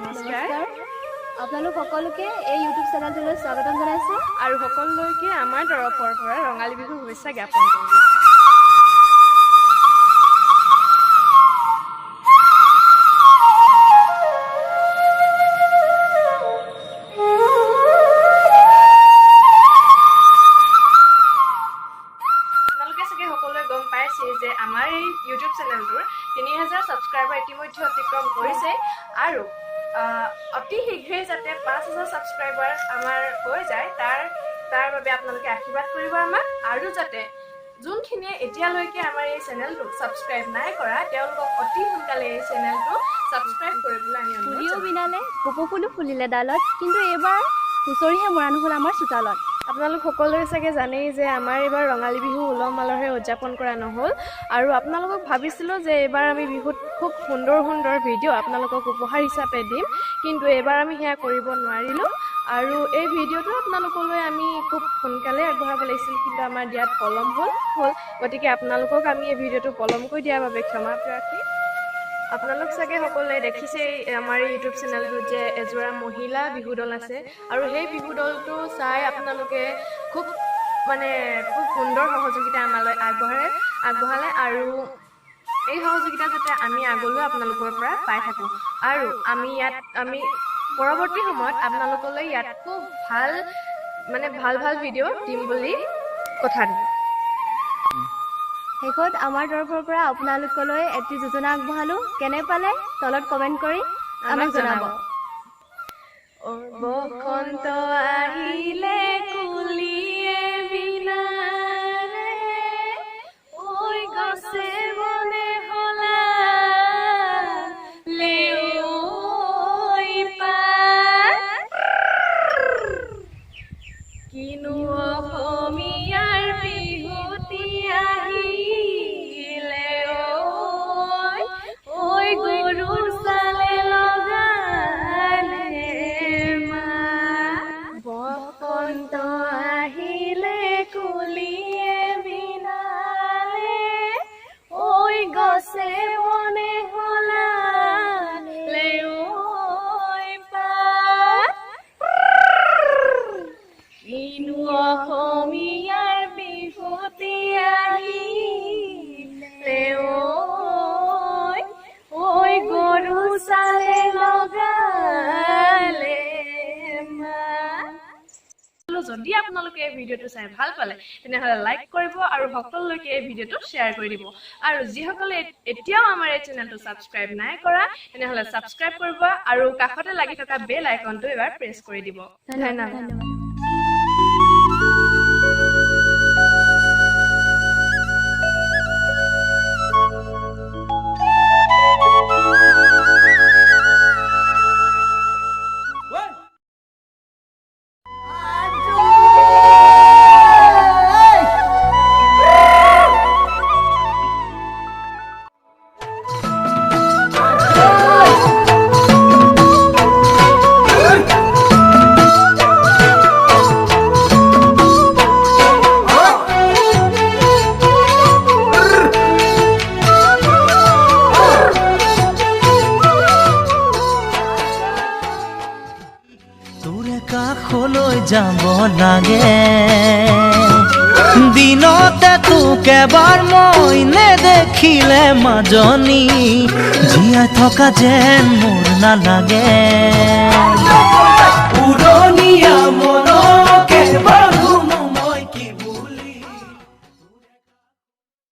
নমস্কাৰ। আপোনালোক সকলোকে এই ইউটিউব চেনেলটোলৈ স্বাগতম জনাইছোঁ। আৰু সকলোলৈকে আমাৰ তৰফৰ পৰা ৰঙালী বিহুৰ শুভেচ্ছা জ্ঞাপন কৰিলোঁ। আপোনালোকে চাগে সকলোৱে গম পাইছে যে আমাৰ এই ইউটিউব চেনেলটোৰ 3000 ছাবস্ক্ৰাইবাৰ ইতিমধ্যে অতিক্ৰম কৰিছে আৰু অতি শীঘ্ৰেই যাতে 5000 ছাবস্ক্ৰাইবাৰ আমাৰ হৈ যায়, তাৰ বাবে আপোনালোকে আশীৰ্বাদ কৰিব আমাক। আৰু যাতে যোনখিনিয়ে এতিয়ালৈকে আমাৰ এই চেনেলটো ছাবস্ক্ৰাইব নাই কৰা, তেওঁলোকক অতি সোনকালে এই চেনেলটো ছাবস্ক্ৰাইব কৰিবলৈ আমি অনুৰোধ ফুলিও জনাইছোঁ। বিনালে কপৌ ফুলো ফুলিলে ডালত, কিন্তু এইবাৰ হুঁচৰিহে মৰা নহ'ল আমাৰ চোতালত। আপোনালোক সকলোৱে চাগে জানেই যে আমাৰ এইবাৰ ৰঙালী বিহু উলহ মালহেৰে উদযাপন কৰা নহ'ল। আৰু আপোনালোকক ভাবিছিলোঁ যে এইবাৰ আমি বিহুত খুব সুন্দৰ সুন্দৰ ভিডিঅ' আপোনালোকক উপহাৰ হিচাপে দিম, কিন্তু এইবাৰ আমি সেয়া কৰিব নোৱাৰিলোঁ। আৰু এই ভিডিঅ'টো আপোনালোকলৈ আমি খুব সোনকালে আগবঢ়াব লাগিছিল, কিন্তু আমাৰ দিয়াত পলম হ'ল। গতিকে আপোনালোকক আমি এই ভিডিঅ'টো পলমকৈ দিয়াৰ বাবে ক্ষমা প্ৰাৰ্থী। আপোনালোক চাগে সকলোৱে দেখিছেই আমাৰ এই ইউটিউব চেনেলটোত যে এযোৰা মহিলা বিহু দল আছে, আৰু সেই বিহু দলটো চাই আপোনালোকে খুব সুন্দৰ সহযোগিতা আমালৈ আগবঢ়ালে। আৰু এই সহযোগিতা যাতে আমি আগলৈও আপোনালোকৰ পৰা পাই থাকোঁ, আৰু আমি পৰৱৰ্তী সময়ত আপোনালোকলৈ ইয়াত খুব ভাল ভাল ভিডিঅ' দিম বুলি কথা দিলোঁ। শেষত আমাৰ তৰফৰ পৰা আপোনালোকলৈ এটি যোজনা আগবঢ়ালোঁ। কেনে পালে তলত কমেণ্ট কৰি আমাক জনাব। বসন্ত আহিলে কুলিয়ে বিনালে, ঐ গছে বনে সলালে ঐ পাত। কিনো অসমীয়াৰ বিহুটি আহিলে ঐ, ঐ গৰুৰ চালে লগালে মাত। বসন্ত আহিলে কুলিয়ে বিনালে, ঐ গছে বনে সলালে ঐ পাত। কিনো অসমীয়াৰ বিহুটি আহিলে ঐ, ঐ গৰু চালে লগালে মাত। যদি আপোনালোকে এই ভিডিঅ'টো চাই ভাল পালে, তেনেহ'লে লাইক কৰিব আৰু সকলোলৈকে এই ভিডিঅ'টো শ্বেয়াৰ কৰি দিব। আৰু যিসকলে এতিয়াও আমাৰ এই চেনেলটো ছাবস্ক্ৰাইব নাই কৰা, তেনেহ'লে ছাবস্ক্ৰাইব কৰিব আৰু কাষতে লাগি থকা বেল আইকনটো এবাৰ প্ৰেছ কৰি দিব। ধন্যবাদ। ধন্যবাদ। তোৰে কাষলৈ যাব লাগে, দিনতে তোক এবাৰ মই নেদেখিলে মাজনী জীয়াই থকা যেন মোৰ নালাগে।